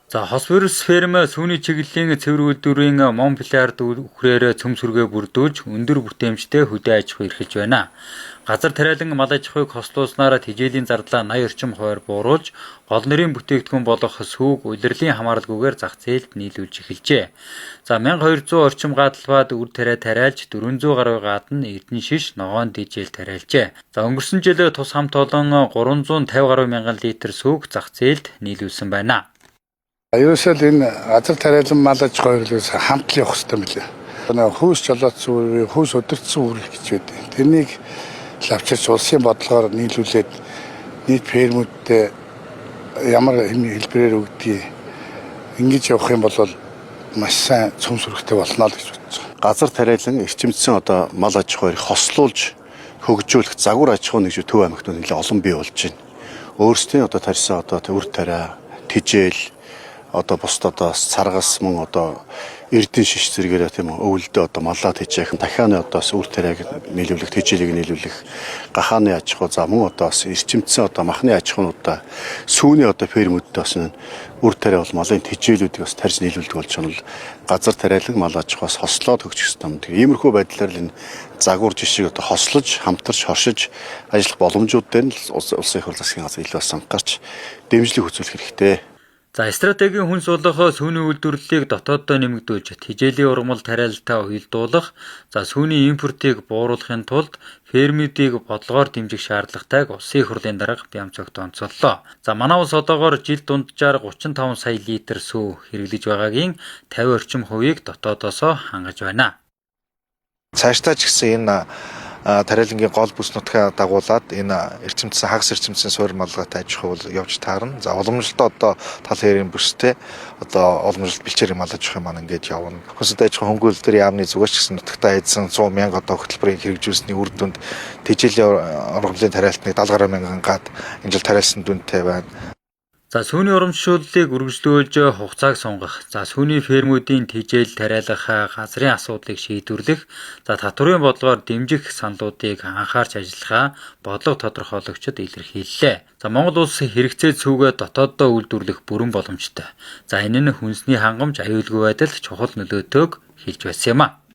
За, Хосвирус ферм сүүний чиглэлийн цэвэр үйлдвэрийн Монплиард үхрээр цөм сүргээ бүрдүүлж өндөр бүтээмжтэй хөдөө аж ахуй эрхэлж байна. Газар тариалан мал аж ахуйг хослуулснаар тэжээлийн зардлаа 80 орчим хувиар бууруулж, гол нэрийн бүтээгдэхүүн болох сүүг улирлын хамааралгүйгээр зах зээлд нийлүүлж эхэлжээ. За, 1200 орчим гаа талбайд үр тариа тариалж, 400 гаруй гад нь эрдэнэ шиш, ногоон дижэл тариалжээ. За, өнгөрсөн жил тус хамт олон 350 гаруй мянган литр сүүг зах зээлд нийлүүлсэн байна. Ерөөсөө л энэ газар тариалан мал аж ахуй хэрэглээс хамт л явах хэрэгтэй мөлий. Нэг хүйс жолоодсон үр, хүйс удирдсан үр гэж байдаг. Тэрнийг л авчирч улсын бодлогоор нийлүүлээд нийт фермүүдтэй ямар хэлбэрээр өгдгийг ингэж явах юм бол маш сайн цөм сүрхтэй болно л гэж бодож байгаа. Газар тариалан эрчимдсэн одоо мал аж ахуйг хослуулж хөгжүүлэх загвар аж ахуй нэг Төв аймагт нэлээд олон бий болж байна. Өөрсдийн одоо тарьсан одоо үр тариа, тэжээл, одоо бусд одоо царгас мөн одоо эрдэн шиш зэрэгээрээ, тийм үү, өвөлдөө одоо малаа тэжээх, дахианы одоо бас үр тариаг нийлүүлэх, тэжээлийг нийлүүлэх гахааны аж ахуй, за мөн одоо бас эрчимдсэн одоо махны аж ахуйнуудаа, сүүний одоо фермүүдтэй бас үр тариа бол малын тэжээлүүдийг бас тарьж нийлүүлдэг болж байгаа нь газар тариалан мал аж ахуйс хослоод хөгжих ёстой юм. Тэгэхээр иймэрхүү байдлаар л энэ загвар жишийг одоо хослож, хамтарч, хоршиж ажиллах боломжууд дээр нь улсын их хурл засгийн газар илүү бас анхаарч дэмжлэг үзүүлэх хэрэгтэй. За, стратегийн хүнс болох сүүний үйлдвэрлэлийг дотооддоо нэмэгдүүлж, тэжээлийн ургамал тариалалтай уялдуулах, за, сүүний импортыг бууруулахын тулд фермүүдийг бодлогоор дэмжих шаардлагатайг Улсын их хурлын дарга Бямцогт онцоллоо. За, манай улс одоогоор жил дунджаар 35 сая литр сүү хэрэглэж байгаагийн 50 орчим хувийг дотоодоосоо хангаж байна. Цаашдаа ч гэсэн энэ тариалангийн гол бүс нутгаа дагуулад энэ эрчимдсэн, хагас эрчимдсэн суурь малгайтай аж ахуй бол явж таарна. За, уламжлалт одоо тал хэрийн бүстэй одоо уламжлалт бэлчээрийн мал аж ахуй маань ингэж явна. Хүнсэд аж ахуй хөнгөлөл дээр яамны зүгээс ч гэсэн нутагтаа эзэн 100 мянга одоо хөтөлбөрийг хэрэгжүүлсэний үр дүнд тэжээлийн ургамлын тариалтныг 70 гаруй мянган гад энэ жил тариалсан дүнтэй байна. За, сүүний урамшууллыг үргэлжлүүлж хугацааг сунгах, за, сүүний фермүүдийн тэжээл тариалах газрын асуудлыг шийдвэрлэх, за, татврын бодлогоор дэмжих саналуудыг анхаарч ажиллахаа бодлого тодорхойлогчид илэрхийллээ. За, Монгол улс хэрэгцээ сүүгээ дотооддоо үйлдвэрлэх бүрэн боломжтой. За, энэ нь хүнсний хангамж, аюулгүй байдал чухал нөлөөтэйг хэлж байсан юм а.